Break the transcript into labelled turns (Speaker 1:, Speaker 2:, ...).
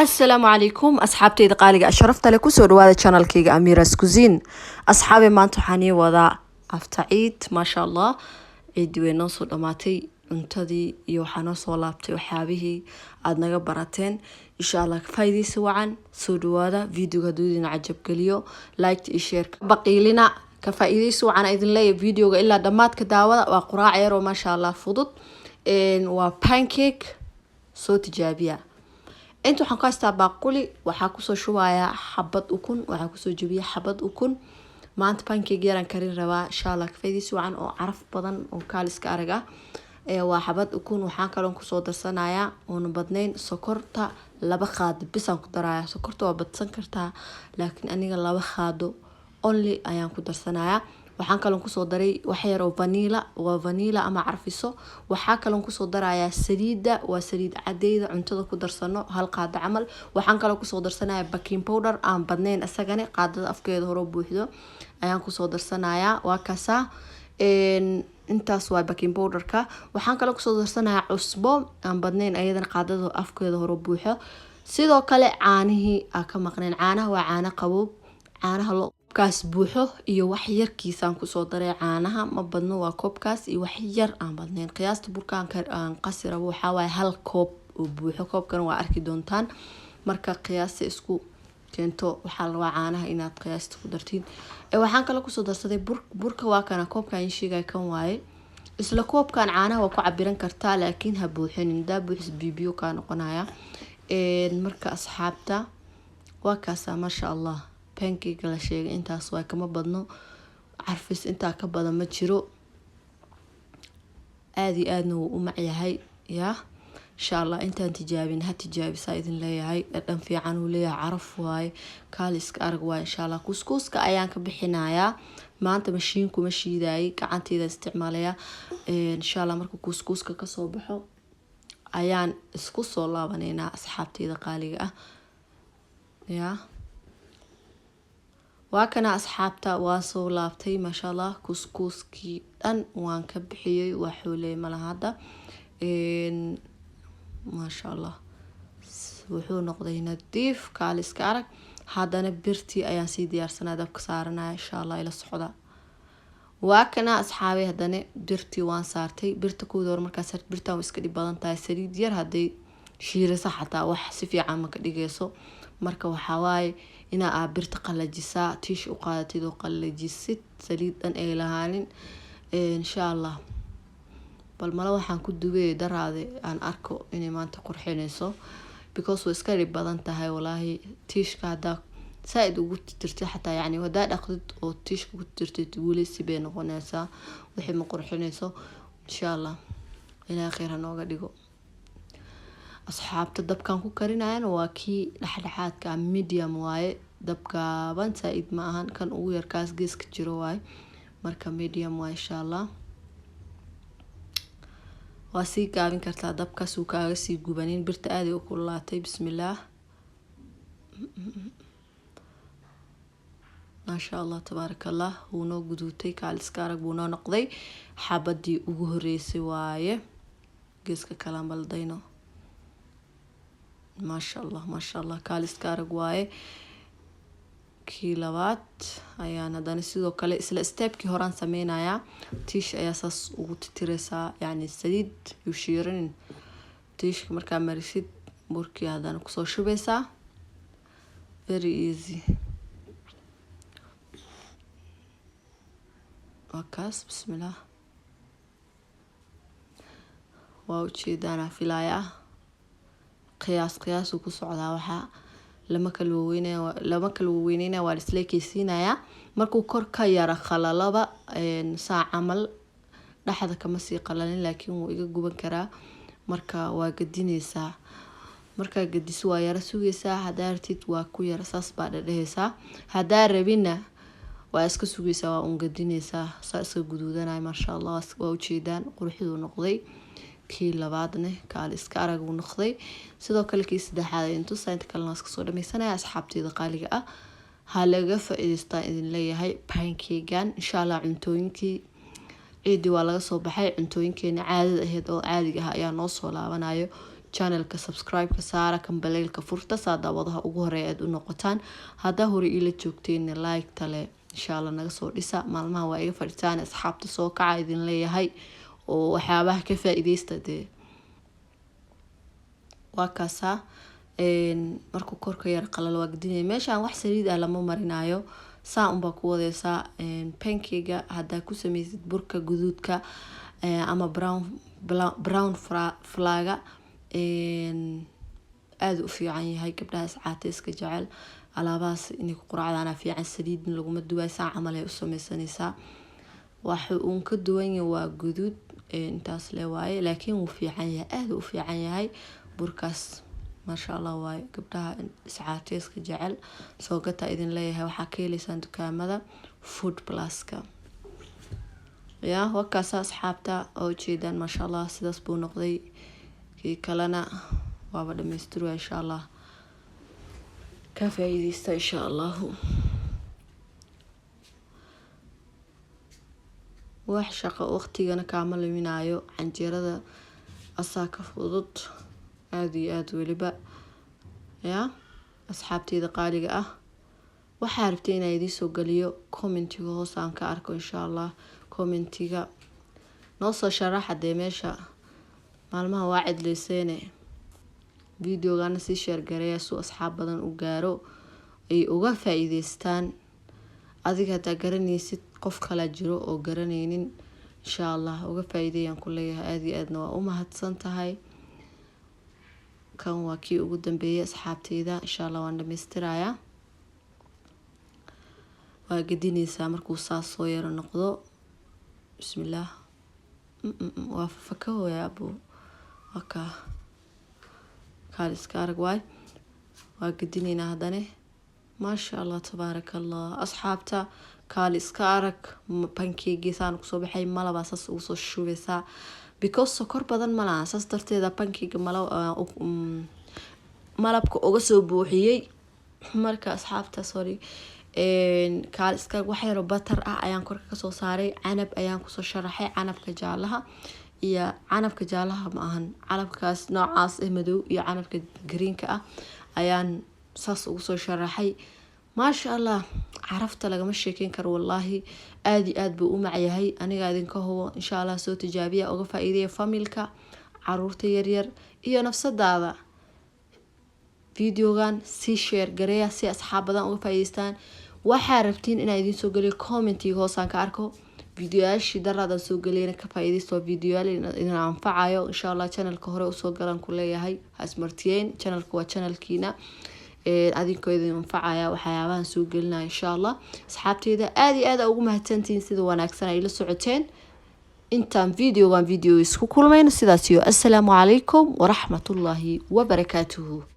Speaker 1: Asalaamu calaykum asxaabteyda qaaliga sharafta leh, kusoo dhawaada channelkayga Amiras Cuisine. Asxaabe, maanta waxaan ii wadaa after Ciid. Maasha Allah, ciidii way noo soo dhamaatay, cuntadii iyo waxaa noo soo laabtay waxyaabihii aada naga barateen. Insha Allah faa'iidaysi wacan. Soo dhawaada. Videoga hadduu idin cajabgeliyo, like iyo share baqiilina. Ka faa'iidaysi wacan idin leeyahay. Videoga ilaa dhammaadka daawada. Waa quraac yar oo maasha Allah fudud, waa pancake. Soo tijaabiya. Inta waxaan ku haystaa baaquli, waxaa kusoo shubayaa xabad ukun, waxaa kusoo jebiya xabad ukun. Maanta pancake yaraan karin rabaa, insha Allah kafaydiisi wacan oo caraf badan oo kaaliska arag ah. Waa xabad ukun. Waxaan kaloon kusoo darsanayaa oona badnayn sokorta, 2 qaado bisaan ku daraya. Sokorta waa badsan kartaa, laakiin aniga 2 qaado only ayaan ku darsanayaa. Waxaan kaloon kusoo daray wax yar oo vanilla, waa vanilla ama carfiso. Waxaa kaloon kusoo darayaa saliida, waa saliid cadeyda cuntada ku darsano, 1 qaado camal. Waxaan kaloo kusoo darsanayaa baking powder aan badnayn, isagani qaadada afkeeda hore buuxdo ayaan kusoo darsanayaa. Waa kaasaa, intaas waa baking powderka. Waxaan kaloo kusoo darsanayaa cusbo aan badnayn, ayadana qaadada afkeeda hore buuxo. Sidoo kale caanihii aa ka maqnayn. Caanaha waa caano qaboob, caanaha koobkaas buuxo iyo wax yarkiisaan kusoo daray. Caanaha ma badno, waa koobkaas iyo wax yar aan badnayn. Qiyaasta burkaan aan qasi rabo waxaa waaye 1 koob oo buuxo. Koobkan waa arki doontaan. Marka qiyaasta isku keento, waxaa la rabaa caanaha inaad qiyaasta ku dartiin. Waxaan kaloo kusoo darsaday bur. Burka waa kana, koobkan sheegay kan waaye. Isla koobkan caanaha waa ku cabiran kartaa, laakiin ha buuxinin. Hadaa buuxis, biyo kaa noqonaya. Marka asxaabta, waa kaasaa, maasha Allah. Pancake la sheegay intaas waa, kama badno. Carfis intaa ka badan ma jiro. Aada iyo aadna wuu u macyahay. Yaa insha Allah intaan tijaabin ha tijaabisaa idin leeyahay. Dhadhan fiican uu leeyahay, caraf waaye, kaaliska arag waaye. Insha Allah kuskuuska ayaan ka bixinayaa. Maanta mashiinku ma shiidayay, gacanteyda isticmaalaya. Insha Allah marka kuskuuska kasoo baxo ayaan isku soo laabaneynaa, asxaabteyda qaaliga ah. Yaa waa kana asxaabta, waa soo laabtay, maasha Allah. Kuskuuskii dhan waan ka bixiyey, waa xooley malaha hadda. Maasha Allah, wuxuu noqday nadiif, kaaliska arag. Haddana birtii ayaan sii diyaarsanaya, dabka saaranaya. Insha Allah ila socda. Waa kana asxaabay, haddana birtii waan saartay. Birta kuwda hore markaa saart, birtan way iska dhib badan tahay. Saliid yar hadday shiirisa xataa wax si fiican ma ka dhigayso. Marka waxaa waaye inaa aa birta qalajisaa, tiish u qaadatid oo qalajisid, saliid dhan ay lahaanin. Insha Allah bal mala waxaan ku dubay daraade aan arko inay maanta qurxinayso, because way iska dhib badan tahay walaahi. Tiishka haddaa saa-id ugu tirtirtid xataa, yacni haddaa dhaqdid oo tiishka ku tirtirtid, weli si bay noqonaysaa, wixii ma qurxinayso. Insha Allah Ilaahay kheyr ha nooga dhigo. Asxaabta, dabkan ku karinayana waa kii dhexdhexaadka, medium waaye. Dabkaaban saa-id ma ahan, kan ugu yarkaas geeska jiro waaye. Marka medium waaye. Insha Allah waa sii gaabin kartaa dabkaas uu kaaga sii gubanin. Birta aaday u kululaatay. Bismillaah, maasha Allah, tabaaraka Allah. Wuu noo guduutay, kaaliska arag buu noo noqday. Xabadii ugu horeysay waaye. Geeska kala maldayno. Maasha Allah, maasha Allah, kaaliska arag waaye. Kii labaad ayaan haddana sidoo kale isla stepkii horaan sameynayaa. Tiish ayaa saas ugu titireysaa, yacni saliid yuu shiiranin. Tiishka markaa marisid, burkii haddana kusoo shubeysaa. Very easy. Waa kaas, bismillaah. Waa ujeedaanaa filayaa. Qiyaas qiyaasuu ku socdaa. Waxaa lama kala waweynaya, lama kala waweyneyna, waa la isleekeysiinayaa. Markuu kor ka yara qalalaba saa camal, dhexda kama sii qalalin, laakiin wuu iga guban karaa. Marka waa gadineysaa. Markaa gadiso, waa yara sugeysaa. Haddaa rabtid waa ku yara saas baa dhadheheysaa, haddaa rabinna waa iska sugeysaa, waa un gadineysaa. Saa iska guduudanaya, maasha Allah. Waa ujeedaan quruxduu noqday. Kii labaadne kaali iska arag uu noqday. Sidoo kale kii saddexaad ayaan tusaa. Inta kalena waa iska soo dhameysanaya. Asxaabteyda qaaliga ah, ha laga faa-iideystaa idin leeyahay pancakegan. Insha Allah cuntooyinkii ciidii waa laga soo baxay, cuntooyinkeena caadada ahayd oo caadiga ah ayaa noo soo laabanayo. Channelka subscribe-ka saara, kambaleelka furta, saa daawadaha ugu horeeya aad u noqotaan. Haddaa hore iila joogteenna, like tale insha Allah naga soo dhisa. Maalmaha waa iga fadhitaan, asxaabta soo kaca idin leeyahay oo waxyaabaha ka faa-iideysta. Dee waa kaasaa, markuu korka yar qalalo waa gedinaya. Meeshaan wax saliid ah lama marinayo, saa unbaa ku wadeysaa. Pancake-ga haddaa ku sameysid burka guduudka ama brown flour-ga, aada u fiican yahay. Gabdhaha iscaateyska jecel alaabahaas inay ku quracdaana fiican. Saliidna laguma duwaay, saa camal ay u sameysanaysaa. Waxa uun ka duwan yahay waa guduud, intaas le waaye, laakiin wuu fiican yahay, aada u fiican yahay burkaas, maasha Allah waaye. Gabdhaha iscaateyska jecel soo gataa idin leeyahay. Waxaa ka heleysaan dukaamada Food Pluska. Ya, wakaasa asxaabta oo ujeedaan, maasha Allah, sidaas buu noqday. Kii kalena waaba dhamaystirwa, insha Allah ka faa-iideysta insha Allahu. Wax shaqo waqtigana kaama luminaayo, canjeerada asaa ka fudud aada iyo aada weliba. Ya asxaabteyda qaaliga ah, waxaa rabtay inaa idiin soo geliyo, commentiga hoos aan ka arko insha Allah. Commentiga noo soo sharaxa. Dee meesha maalmaha waa cidleyseene, videogana sii share gareeya suu asxaab badan u gaaro, ay uga faa-iideystaan. Adiga haddaa garanaysid, qof kalaa jiro oo garanaynin, insha Allah uga faa-iideeyaan ku leeyahay. Aada iyo aadna waa u mahadsan tahay. Kan waa kii ugu dambeeyay asxaabteyda, insha Allah waan dhamaystirayaa. Waa gedineysaa markuu saas soo yaro noqdo. Bismillaah, waa fafakahooya abu, waa kaa kaal iska arag waay. Waa gedineynaa haddane. Maasha Allah, tabaaraka Allah, asxaabta, kaali iska arag pancake-giisaan kusoo baxay. Malabaa saas ugu soo shubeysaa because sokor badan ma laha, saas darteeda pancake malabka uga soo buuxiyey. Marka asxaabta, sorry, kaal iska wax yaro butter ah ayaan korka kasoo saaray. Canab ayaan kusoo sharaxay, canabka jaalaha iyo canabka jaalaha ma ahan, canabkaas noocaas eh madow iyo canabka greenka ah ayaan saas ugu soo sharaxay. Maasha Allah, carafta lagama sheekeyn karo, wallaahi aada iyo aada buu u macyahay. Aniga idinka hubo, insha Allah soo tijaabiya, uga faa-iideeya familka, caruurta yaryar iyo nafsadaada. Videogan sii share gareeya si asxaab badan uga faa-iideystaan. Waxaa rabtiin inaa idiin soo geliyo, commentiga hoosaan ka arko. Videoyaashii daraadaan soo geliyana ka faa-iideysta, waa videoyaal idin anfacayo insha Allah. Channelka hore usoo galan ku leeyahay, ha ismartiyeyn, channelka waa channelkiina, adinkoo idin anfacaya waxyaabahan soo gelinaya insha Allah. Asxaabteyda, aada iyo aada ugu mahadsantihiin sida wanaagsan ay la socoteen. Intaan videogan video isku kulmayno, sidaas iyo assalaamu calaykum waraxmatullaahi wabarakaatuhu.